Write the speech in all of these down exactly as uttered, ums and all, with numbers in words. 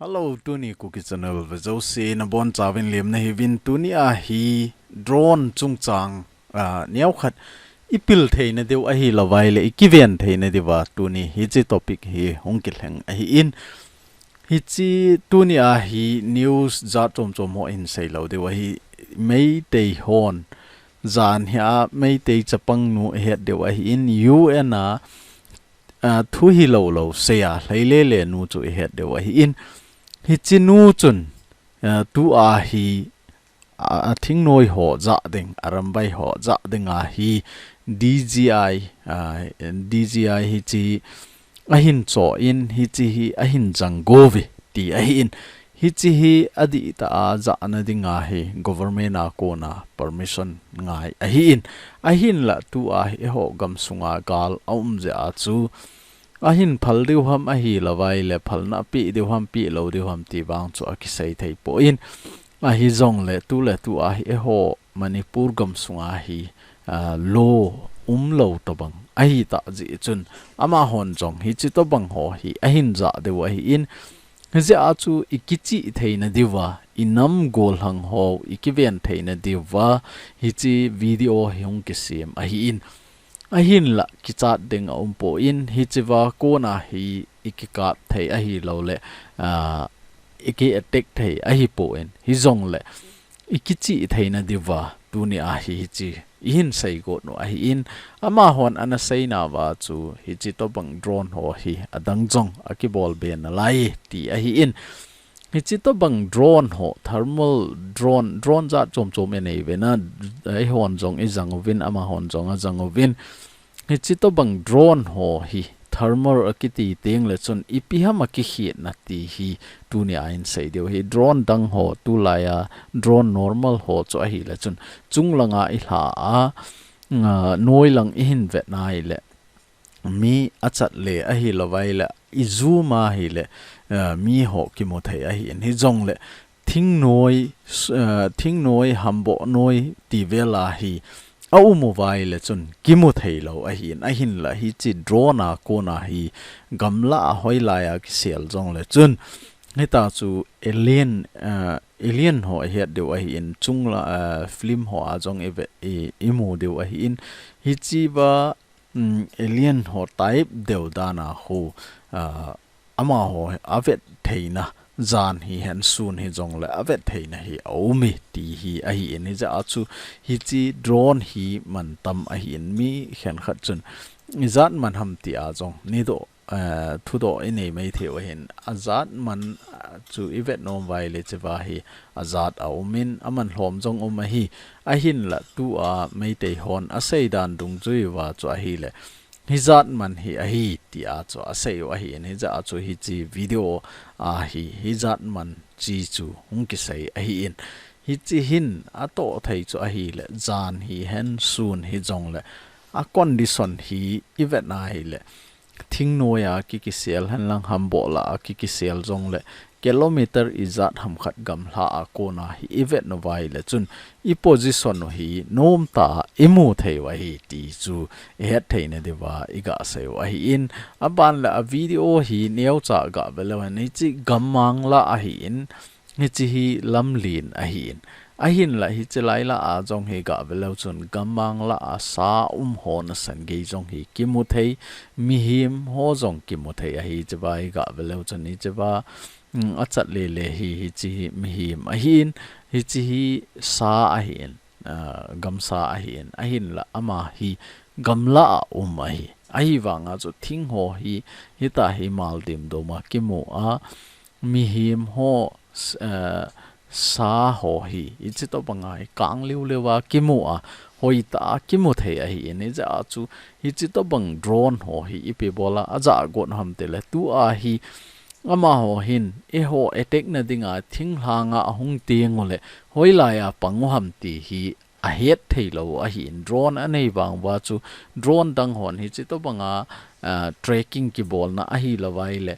Hello, tuni Kuki Channel ve jouse nabonchauvin lemna hiuvin. Tuni a hi drone chungchang, ah, neokhat ipil theina diu ahilouvaileh ikiven theina diuva tuni hiche topic hi hung kilheng ahin. Hiche tuni a hi news jat chom chom ho ihin seilou diu ahi. Meitei hon jan hi a Meitei chapang nu ihet diu ahin, U N a, ah, thu hilou lou seiya lhai lele nu chu ihet diu ahin. Hiche nu chun, ah, tua hi, ah, athingnoi ho jah ding, arambai ho jah ding a hi D G I, ah, D G I hiche ahin choh in, hiche hi ahin janggo uve ti ahin. Hiche hi adihtah a jahna ding ahi, government a kona permission ngai ahin. Ahinlah tua hi eiho gamsunga gal aum jeh a chu ahin phal diu ham ahilouvaileh phalna apeh diu ham pehlou diu ham ti vang chu akisei thei poi. Ahijongleh tuletua hi eiho Manipur gamsunga hi, ah, law umlou tobang ahitah jeh chun amahon jong hiche tobang ho hi ahin jah diu ahin. Hijeh a chu ikichih theina diuva, inam gollhang ho ikiven theina diuva hiche video hi hung kisem ahin. Ahinlah kichat ding aumpoi, hichea kona hi ikikap thei ahilouleh, ah, iki attack thei ahipoi. Hijongleh ikichih theina diuva tuni a hi hiche ihin seigot u ahin. Amahon ana seinauva chu hiche tobang drone ho hi adang jong akibol be nalai ti ahin. Hiche tobang drone ho, thermal drone, drone jat chom chom inei uve na, eihon jong ijang uvin, amahon jong ajang uvin. Hiche tobang drone ho hi thermal akiti tengleh chun ipi ham akikhetna ti hi tuni a ihin sei diu ahi. Drone dang ho, tulai a drone normal ho chu ahileh chun chunglanga ilha a, ah, noilang ihin vet naileh mi achat le ahilouvaileh izoom a hileh, ah, mi ho kimu thei ahin. Hijongleh thingnoi, s-, ah, thingnoi, hamboh noi ti vel a hi aum uvaileh chun kimu theilou ahin. Ahinlah hiche drone a kona hi gamlah a hoilai a kisel jongleh chun hitia chu alien, ah, alien ho ihet diu ahin, chunglang, ah, film ho a jong ive, i, imu diu ahin. Hichea, um, alien ho type deu dan a khu, ah, amaho avet theina jan hihen sun hijongleh avet theina hi aume ti hi ahin. Hijeh a chu hiche drone hi mantam ahin, mi khenkhat chun ijat man ham tia jong nidoh, eh, thudoh inei maithei u ahin. Ajat man, ah, chu ivet nom uvaileh hichea hi ajat aumin, aman lhom jong um ahi. Ahinlah tua Meitei hon asei dan dungjui uva chu ahileh hijat man hi ahi tia chu asei u ahin. Hijeh a chu hiche video a hi hijat man chi chu hung kisei ahin. Hiche hin atoh thei chu ahileh jan hihen sun hijongleh a condition hi ivet nahileh thingnoi a kikisel henlang hamboh lah a kikisel jongleh kilometer ijat hamkhat gamlah a kona hi ivet nauvaileh chun i position u hi nomtah a imu thei u ahi ti chu ihet theina diuva iga sei u ahin. Aban leh a video hi neocha gave leu hen, hiche gammang lah ahin, hiche hi lamlen ahin. Ahinlah hiche lai lah a jong hi gave leu chun gammang lah a sa um ho nasan gei jong hi kimu thei, mihem ho jong kimu thei ahi. Hichea hi gave leu chun hichea, um, achat lele hi, hiche hi mihem ahin, hiche hi sa ahin, ah, gamsa ahin. Ahinlah ama hi gamlah a um ahi. Ahivanga chu thing ho hi hitia hi maldimdom a kimu a, mihem ho, s-, eh, sa ho hi, hiche tobang a hi kang liu liu a kimu a, hoitah a kimu thei ahin. Hijeh a chu hiche tobang drone ho hi ipi bol a ajah got ham tileh, tua hi amaho hin eiho attack na dinga thinglhang a ahung teng uleh hoilai a pang u ham ti hi ahet theilou ahin. Drone anei vang uva chu drone dang hon hiche tobang a, ah, tracking kibolna ahilouvaileh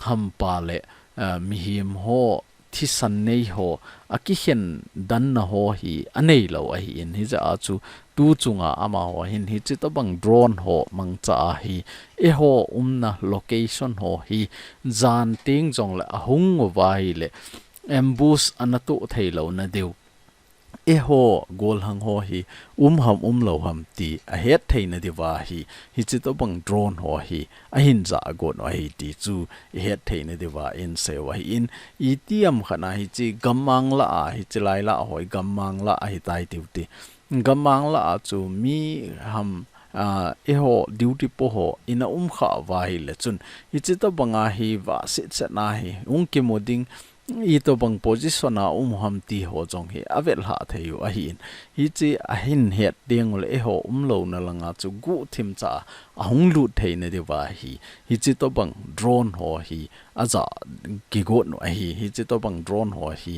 hampa leh, ah, mihem ho thisan nei ho, akikhen danna ho hi anei lou ahin, hijeh a chu tu chunga amaho hin hiche tobang drone ho mangcha a hi, eiho umna location ho hi jan teng jongle ahung uva ahile ambush ana toh thei louna diu. Eiho golhang ho hi um ham um lou ham ti ahet theina diuva hi, hiche tobang drone ho hi ahin jah got u ahi ti chu ihet theina diuva inseiu ahin, itiham khat a hiche gammang lah a, hiche lai lah ho hi gammang lah ahitai tiu ti. Gammang lah a chu mi ham, a, eiho duty po ho ina um kha uva ahile chun, hiche tobang a hi vah setset na hi hung kimu ding, itobang position a um u ham ti ho jong hi avet lhah thei u ahin. Hiche ahin het teng ule eiho um louna langa chu guhthim cha a ahung lut theina diuva hi, hiche tobang drone ho hi ajah kigot u ahi. Hiche tobang drone ho hi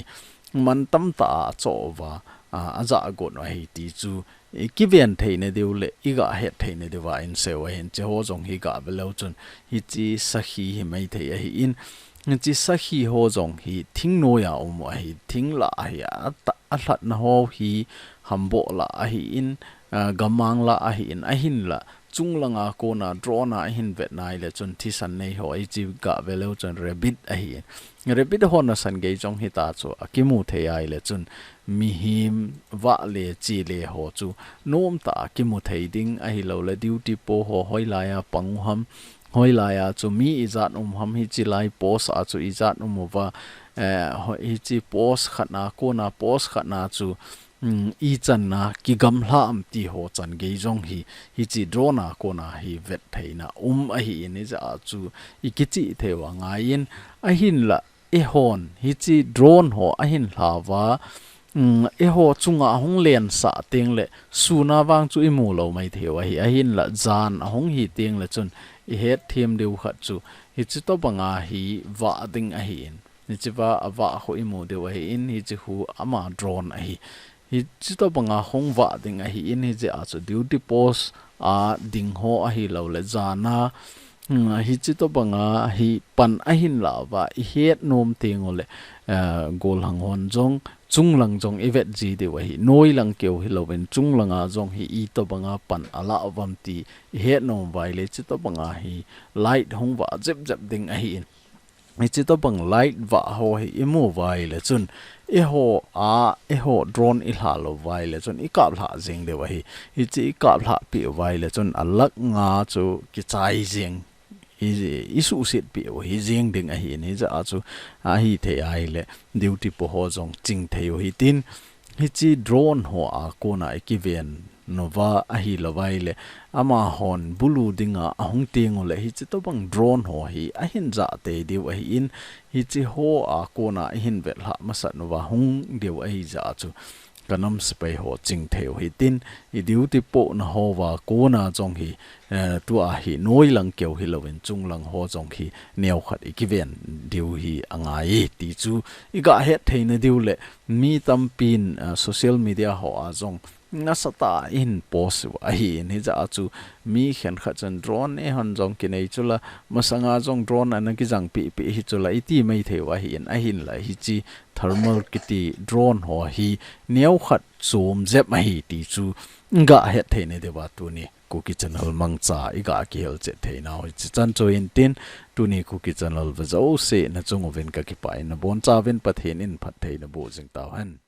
mantam tah a achoh uva, a, ajah got u ahi ti chu ikiven theina diu le igah het theina diuva inseiu ahin, hiche ho jong hi gah ve leu chun hiche sakhi hi maithei ahin, hiche sakhi ho jong hi thingnoi a um u ahi, thing lah ahi, a ta-, alhatna ho hi hamboh lah ahin, a, gammang lah ahin, ahinla chunglanga kona drone a ahin vet na ahile chun thisan nei ho hiche gah ve leu chun rabbit ahin. Rabbit ho nasan gei jong hita chu akimu thei ahile chun mihem vah le che le ho chu nomtah a kimu thei ding ahiloule duty po ho hoilai a pang u ham, hoilai a chu mi ijat um u ham, hiche lai post a chu ijat um uva, eh, ho-, hiche post khat na kona post khat na chu, um, ichan a kigamlha am ti ho chan gei jong hi, hiche drone a kona hi vet theina um ahin, hijeh a chu ikichih thei u angaiyin, ahinla eihon hiche drone ho ahin lha uva, um, eiho chunga ahung lensah teng le sun a vang chu imu lou maithei u ahi, ahinla jan ahung hi teng le chun ihet them diu khat chu hiche tobang a hi vah ding ahin. Hiche va avah khu imu diu ahin, hiche khu ama drone ahi. Hiche tobang a hung vah ding ahin, hijeh a chu duty post a ding ho ahiloule jan a, um, hiche tobang a hi pan ahin lah uva ihet nom teng ule, eh, golhang hon jong chunglang jong ivet ji diu ahi. Noilang keu hilouvin chunglanga jong hi itobang a pan alah uvam ti ihet nom uva ahile, hiche tobang a hi light hung vah jep jep ding ahin. Hiche tobang light vah ho hi imu uva ahile chun, eiho a, eiho drone ilha lou uva ahile chun, ikap lhah jeng diu ahi. Hiche ikap lhah peh uva ahile chun, alakh nga chu kichai jeng, i, isuhset peh u hi jeng ding ahin, hijeh a chu ahithei ahile duty po ho jong ching thei u hitin, hiche drone ho a kona ikiven uva ahilouva ahile, amahon bulu dinga ahung teng ule, hiche tobang drone ho hi ahin jah tei diu ahin, hiche ho a kona ihin vet lhah masat uva hung diu ahijeh a chu kanam sepai ho ching thei u hitin, i duty pohna hoa kona jong hi, eh, tua hi noilang keu hilouvin chunglang ho jong hi neokhat ikiven diu hi angai e ti chu igah het theina diu le mi tampin, eh, social media hoa jong nasatah a ihin post u ahin, hijeh a chu mi khenkhat chun drone eihon jong kinei chula, masanga jong drone ana kijang pehpeh hi chula iti maithei u ahin, ahinla hiche thermal kiti drone ho hi neokhat chom jep ahi ti chu gah het theina diuva tuni Kuki Channel mangcha igah kihil chet theinau hiche chan chu hintin, tuni Kuki Channel ve jouse nachung uvin kakipah in, nabonchauvin Pathen in phatthei naboh jing tauhen.